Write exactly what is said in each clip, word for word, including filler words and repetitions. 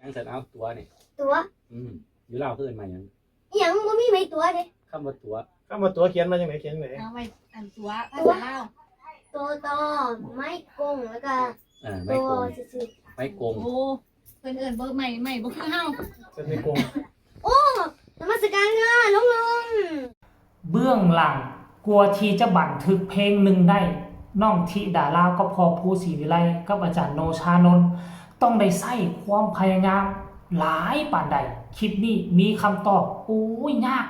จั่งซั้น เอาตั๋วนี่ ตั๋ວ อืม อยู่ลาวเพิ่นมาหยัง อีหยังบ่มีไม้ตั๋วเด้ คำว่าตั๋ว คำว่าตั๋วเขียนมาจังได๋ เขียนจังได๋ เอาไว้อันตั๋วภาษาลาว ตั๋วต่อไม้กงแล้วก็ เออ ไม้ ตั๋ว กง ซื่อ ไม้กง โอ้เพิ่นเอิ้นบ่ไม้ไม้บ่คือเฮา เขียนไม้กง ๆโอ้นมัสการค่ะลุงลุง เบื้องหลัง กว่าที่จะบันทึกเพลงหนึ่งได้ น้องธิดาลาวกับพ่อภูศรีวิไลกับอาจารย์โนชานนท์ ต้องได้ใช้ความพยายามหลายปานใด คลิปนี้มีคำตอบ โอ้ย ยาก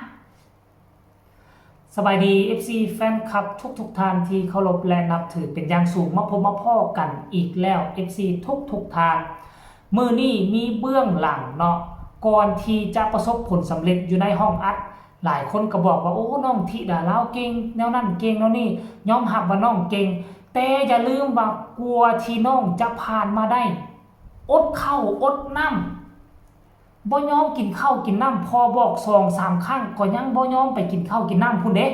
สบายดี เอฟซี แฟนคลับทุกๆท่านที่เคารพและนับถือเป็นอย่างสูง มาพบมาพ้อกันอีกแล้ว เอฟซี ทุกๆท่าน มื้อนี้มีเบื้องหลังเนาะ ก่อนที่จะประสบผลสำเร็จอยู่ในห้องอัด หลายคนก็บอกว่า โอ้ น้องธิดาลาวเก่ง แนวนั้นเก่ง แนวนี้ ยอมรับว่าน้องเก่ง แต่อย่าลืมว่ากว่าที่น้องจะผ่านมาได้ อดข้าวอดน้ำ บ่ยอมกินข้าวกินน้ำ พ่อบอกสองสามครั้งก็ยังบ่ยอมไปกินข้าวกินน้ำพู้นเด้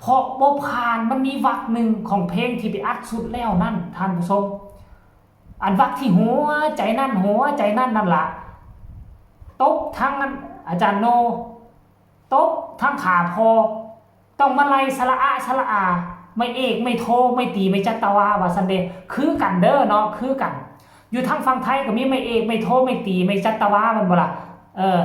เพราะบ่ผ่าน มันมีวรรคหนึ่งของเพลงที่ไปอัดสุดแล้วนั่น ท่านผู้ชม อันวรรคที่หัวใจนั่น หัวใจนั่นนั่นล่ะ ตบทั้งอาจารย์โน ตบทั้งขาพ่อ ต้องมาไล่สระอะสระอา ไม้เอก ไม้โท ไม้ตี ไม้จัตวา ว่าซั่นเด้ คือกันเด้อเนาะ คือกัน อยู่ทางฝั่งไทยก็มีไม้เอก ไม้โท ไม้ตี ไม้จัตวา แม่นบ่ล่ะ เออ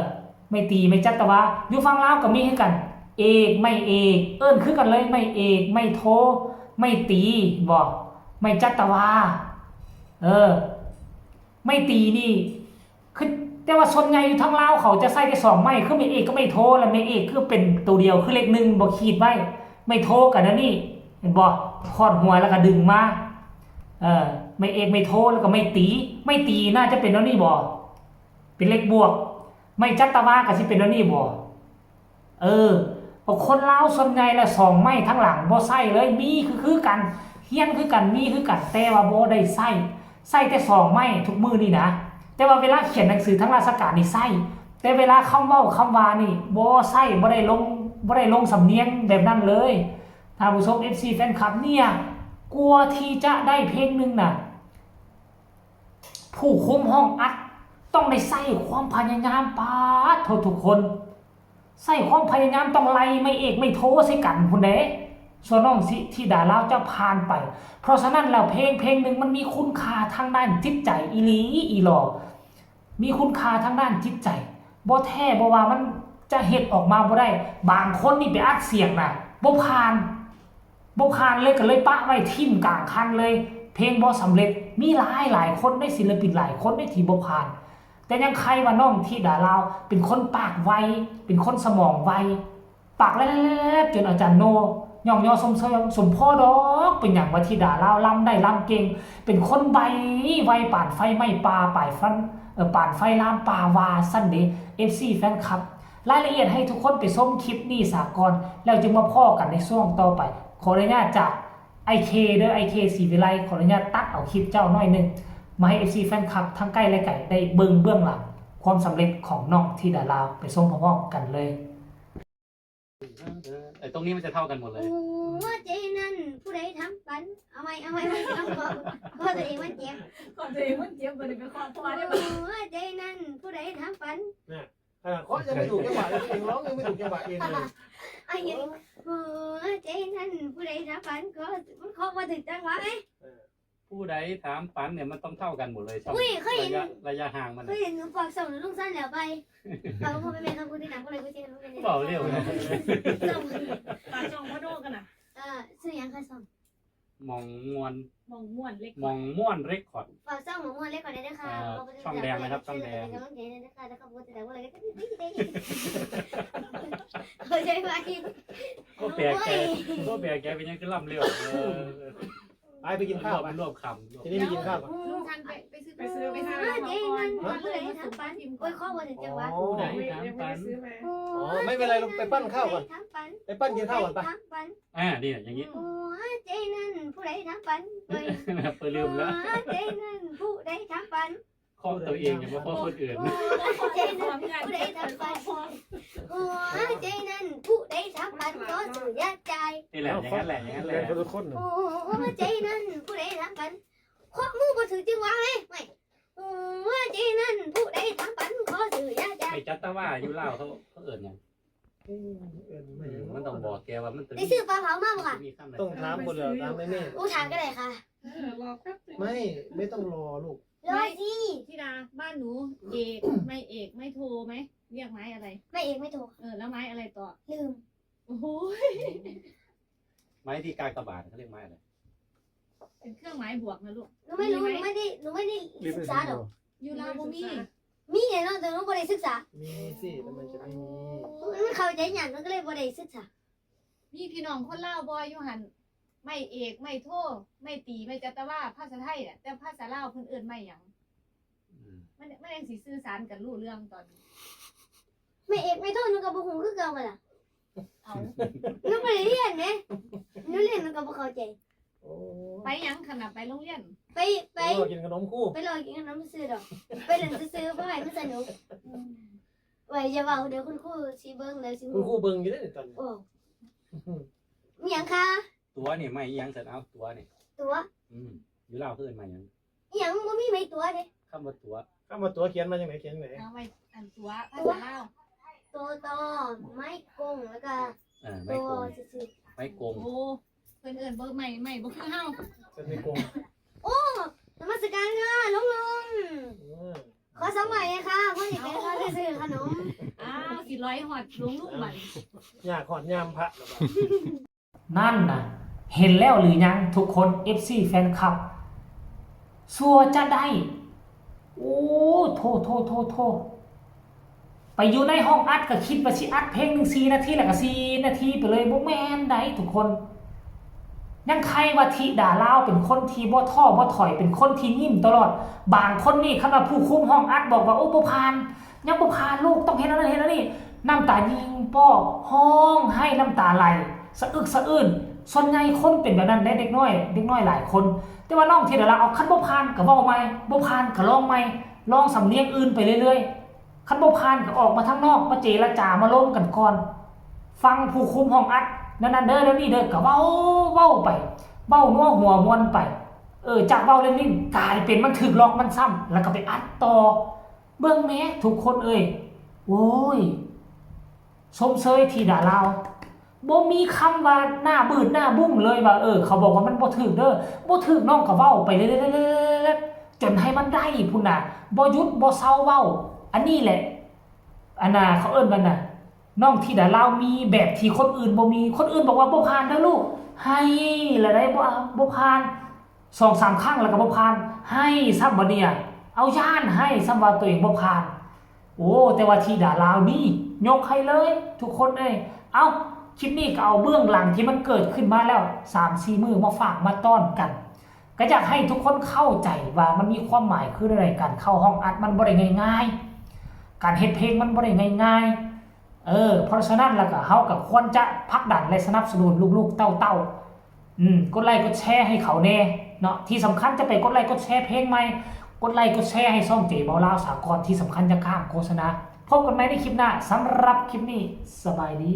ไม้ตี ไม้จัตวา อยู่ฝั่งลาวก็มีคือกัน เอก ไม้เอก เอิ้นคือกันเลย ไม้เอก ไม้โท ไม้ตี บ่ ไม้จัตวา เออ ไม้ตีนี่ คือ แต่ว่าส่วนใหญ่อยู่ทางลาวเขาจะใช้แต่สองไม้ คือไม้เอกกับไม้โท และไม้เอกคือเป็นตัวเดียว คือเลขหนึ่ง บ่ขีดไว้ ไม้โทก็แนวนี้ เห็นบ่ คอดหัวแล้วก็ดึงมา เออ ไม้เอก ไม้โท แล้วก็ไม้ตี ไม้ตีน่าจะเป็นแนวนี้บ่ เป็นเลขบวก ไม้จัตวาก็สิเป็นแนวนี้บ่ เออ เพราะคนลาวส่วนใหญ่ละสองไม้ทั้งหลังบ่ใช้เลย มีคือ คือกัน เฮียนคือกัน มีคือกัน แต่ว่าบ่ได้ใช้ ใช้แต่สองไม้ทุกมื้อนี่นะ แต่ว่าเวลาเขียนหนังสือทางราชการนี่ใช้ แต่เวลาคำเว้าคำว่านี่บ่ใช้ บ่ได้ลง บ่ได้ลงสำเนียงแบบนั้นเลย ท่านผู้ชม เอฟซี แฟนคลับ เนี่ย กว่าที่จะได้เพลงหนึ่งน่ะ ผู้คุมห้องอัดต้องได้ใช้ความพยายาม ปาดโททุกคน ใช้ความพยายาม ต้องไล่ไม้เอกไม้โทใส่กันพู้นเด้ ส่วนน้องสิ ธิดาลาวจะผ่านไป เพราะฉะนั้นแล้วเพลงเพลงหนึ่งมันมีคุณค่าทางด้านจิตใจอีหลีอีหลอ มีคุณค่าทางด้านจิตใจ บ่แท้บ่ว่ามันจะเฮ็ดออกมาบ่ได้ บางคนนี่ไปอัดเสียงน่ะ บ่ผ่าน บ่ผ่านเลย ก็เลยปะไว้ ถิ่มกลางคันเลย เพลงบ่สำเร็จ มีหลายหลายคน ในศิลปินหลายคนในที่บ่ผ่าน แต่ยังใครว่าน้องธิดาลาวเป็นคนปากไว เป็นคนสมองไว ปากแลบๆ จนอาจารย์โน ย่องยอชมเชย สมพ่อดอก เป็นหยังว่าธิดาลาวลำได้ลำเก่ง เป็นคนใบ ไวปานไฟไหม้ป่า ปานฟัน เอ่อ ปานไฟลามป่า ว่าซั่นเด้ เอฟซี แฟนคลับ รายละเอียดให้ทุกคนไปชมคลิปนี้ซะก่อน แล้วจึงมาพ้อกันในช่วงต่อไป ขออนุญาตจาก ไอเค เด้อ ไอเค ศรีวิไล ขออนุญาตตัดเอาคลิปเจ้าน้อยหนึ่ง มาให้ เอฟซี แฟนคลับทั้งใกล้และไกลได้เบิ่งเบื้องหลัง ความสำเร็จของน้องธิดาลาว ไปชมพร้อมๆกันเลย ไอ้ตรงนี้มันจะเท่ากันหมดเลย หัวใจนั่นผู้ใดทำปัน เอาใหม่ เอาใหม่ เอาใหม่ เอาใหม่ เพราะตัวเองมันเจ็บ ก่อนตัวเองมันเจ็บบ่ได้ไปขอพ่อได้ หัวใจนั่นผู้ใดทำปัน ขนาดเคาะยังไม่ถูกจังหวะเลย ยังร้องยังไม่ถูกจังหวะเองเลย ไอ้เหี้ยหัวใจนั่นผู้ใดทำปัน ก็มันเคาะบ่ถึงจังหวะไง ผู้ใดถามปันเนี่ยมันต้องเท่ากันหมดเลย อุ้ย เคยเห็น ระยะระยะห่างมัน เคยเห็นหนูปากส่องหนูลุงสั้นแล้วไป เราก็ไม่แม่นคำพูดที่หนังก็เลยกูเจนรู้เป็น เบาเร็วนะ ตาจองพ่อโดกันน่ะ เออชื่อหยังคะส่อง หม่องมวน หม่องม่วนเล็ก หม่องม่วนเรคคอร์ด ฝากช่องหม่องม่วนเล็กคอร์ดด้วยนะคะ อ่า เราก็จะ ช่องแดงนะครับ ช่องแดง เป็นกำลังใจด้วยนะคะ แล้วก็พูดแต่ว่าอะไรก็ได้ได้ได้เข้าใจไหม ก็แปลกใจ ก็แปลกใจเป็นหยังคือลำเร็ว เออ ไปไปกินข้าวไป รวบคำรวบ ทีนี้ไปกินข้าวก่อน ลุงทันไปไปซื้อไปซื้อไปซื้อ หัวใจนั่นผู้ใดทำปัน โอ้ย ข้อมูลถึงจังหวะ อ๋อ ผู้ใดถามปัน อ๋อ ไม่เป็นไร ลูก ไปปั้นข้าวก่อน ทำปัน ไปปั้นกินข้าวก่อนไป ทำปัน อ่า นี่อย่างนี้ หัวใจนั่นผู้ใดทำปัน โอ้ย ไปลืมแล้ว หัวใจนั่นผู้ใดทำปัน เคาะตัวเองอย่ามาเคาะคนอื่น หัวใจนั่นผู้ใดทำปัน หัวใจนั่นผู้ใดทำปัน ก็สุดยอดใจ นี่แหละ อย่างนั้นแหละ อย่างนั้นแหละ ทุกคน หัวใจนั่นผู้ใดทำปัน ข้อมือบ่ถือจังหวะไงไม่หัวใจนั่นผู้ใดทำปัน จัตวาอยู่ลาวเขาเขาเอิ้นหยัง เอ้ยเอิ้นไม่ อืมมันต้องบอกแกว่ามัน ได้ซื้อปลาเผามาบ่ค่ะ มีคำไหน ต้องถามคนเดียวถามในนี่ อู้ถามก็ได้ค่ะ เออรอแป๊บนึง ไม่ไม่ต้องรอลูก รอสิ ธิดาบ้านหนูเอกไม่เอกไม่โทไหมเรียกไม้อะไร ไม่เอกไม่โท เออแล้วไม้อะไรต่อ ลืม โอ้โห ไม้ที่กากบาทเขาเรียกไม้อะไร เป็นเครื่องหมายบวกนะลูก หนูไม่รู้หนูไม่ได้หนูไม่ได้ศึกษาดอก อยู่ลาวบ่มี มีแน่นอนแต่หนูไม่ได้ศึกษา มีสิทำไมจะไม่มี มันเข้าใจยากหนูก็เลยไม่ได้ศึกษา มีพี่น้องคนลาวบ่อยู่หั่นไม่เอกไม่โทไม่ตีไม่จัตวาภาษาไทยน่ะแต่ภาษาลาวเพิ่นเอิ้นไม่หยัง อืม มันมันยังสิสื่อสารกันรู้เรื่องตอนนี้ ไม่เอกไม่โทหนูก็บ่ฮู้คือเก่าหั่นล่ะ เอา หนูไม่ได้เรียนเด้หนูเรียนหนูก็บ่เข้าใจ โอ้ ไปหยังขนาดไปโรงเรียน ไปไป เออกินขนมครู ไปรอกินขนมซื่อดอก ไปเล่นซื่อๆเพราะให้มันสนุกไว้อย่าเว้าเดี๋ยวคุณครูสิเบิ่งแล้วสิ คุณครูเบิ่งอยู่เด้อตอนนี้ โอ้มีหยังคะ ตั๋วนี่ไม้อีหยังซั่นเอาตั๋วนี่ ตั๋ว อืมอยู่ลาวเพิ่นมาหยัง อีหยังบ่มีไม้ตั๋วเด้ คำว่าตั๋ว คำว่าตั๋วเขียนมาจังไหนเขียนจังไหน เอาไว้อันตั๋วภาษาลาว ตั๋วตอไม้กงแล้วก็ เออไม้ ตั๋ว กง ซื่อ ไม้กง โอ้เพิ่นเอิ้นบ่ไม่ไม่บ่คือเฮา เป็นไม่โกง ๆโอ้นมัสการค่ะลุงลุง เออ ขอสองใบเลยค่ะพ่อหยิบไปค่ะซื้อขนม อ้าวสิร้อยฮอดหลวงลุงบัด อยากหอดยามพระหรือเปล่า นั่นนะเห็นแล้วหรือยังทุกคน เอฟซี แฟนคลับสัวจะได้ โอ้โทโทโทโทไปอยู่ในห้องอัดก็คิดว่าสิอัดเพลงหนึ่งสี่นาทีแล้วก็สี่นาทีไปเลยบ่แม่นได้ทุกคน ยังใครว่าธิดาลาวเป็นคนที่บ่ท้อบ่ถอยเป็นคนที่ยิ้มตลอด บางคนนี่ขนาดผู้คุมห้องอัดบอกว่าโอ้บ่ผ่าน ยังบ่ผ่านลูกต้องเฮ็ดอันนั้นเฮ็ดอันนี้น้ำตายิงป้อฮ้องไห้น้ำตาไหลสะอึกสะอื้นส่วนใหญ่คนเป็นแบบนั้นได้เด็กน้อยเด็กน้อยหลายคน แต่ว่าน้องธิดาลาวเอาคันบ่ผ่านก็เว้าใหม่บ่ผ่านก็ลองใหม่ลองสำเนียงอื่นไปเรื่อยๆคันบ่ผ่านก็ออกมาทางนอกมาเจรจามาล้มกันก่อนฟังผู้คุมห้องอัดนั่นนั่นเด้อเด้อนี่เด้อก็เว้าเว้าไปเว้านัวหัวมวนไป เออจากเว้าเล่นๆกลายเป็นมันถืกหลอกมันซ้ำแล้วก็ไปอัดต่อ เบิ่งแหมทุกคนเอ้ยโอ้ยชมเชยธิดาลาวบ่มีคำว่าหน้าบืดหน้าบุ้งเลยว่าเออเขาบอกว่ามันบ่ถืกเด้อบ่ถืกน้องก็เว้าไปเรื่อยๆจนให้มันได้พุ้นน่ะบ่หยุดบ่เซาเว้า อันนี้แหละอันน่ะเขาเอิ้นมันน่ะน้องธิดาลาวมีแบบที่คนอื่นบ่มีคนอื่นบอกว่าบ่ผ่านเด้อลูกให้ละได้บ่บ่ผ่าน สองสามครั้งแล้วก็บ่ผ่านให้ซ้ำบัดเนี่ยเอาย้านให้ซ้ำว่าตัวเองบ่ผ่านโอ้แต่ว่าธิดาลาวนี่ยกให้เลยทุกคนเอ้ยเอ้าคลิปนี้ก็เอาเบื้องหลังที่มันเกิดขึ้นมาแล้วสามสี่มื้อมาฝากมาต้อนกันก็อยากให้ทุกคนเข้าใจว่ามันมีความหมายคืออะไรการเข้าห้องอัดมันบ่ได้ง่ายๆการเฮ็ดเพลงมันบ่ได้ง่ายๆ เออเพราะฉะนั้นแล้วก็เฮาก็ควรจะผลักดันและสนับสนุนลูกๆเต้าๆอืมกดไลค์กดแชร์ให้เขาแน่เนาะที่สำคัญจะไปกดไลค์กดแชร์เพลงใหม่กดไลค์กดแชร์ให้ช่องเจเบาลาวสากลที่สำคัญจะข้ามโฆษณาพบกันใหม่ในคลิปหน้าสำหรับคลิปนี้สบายดี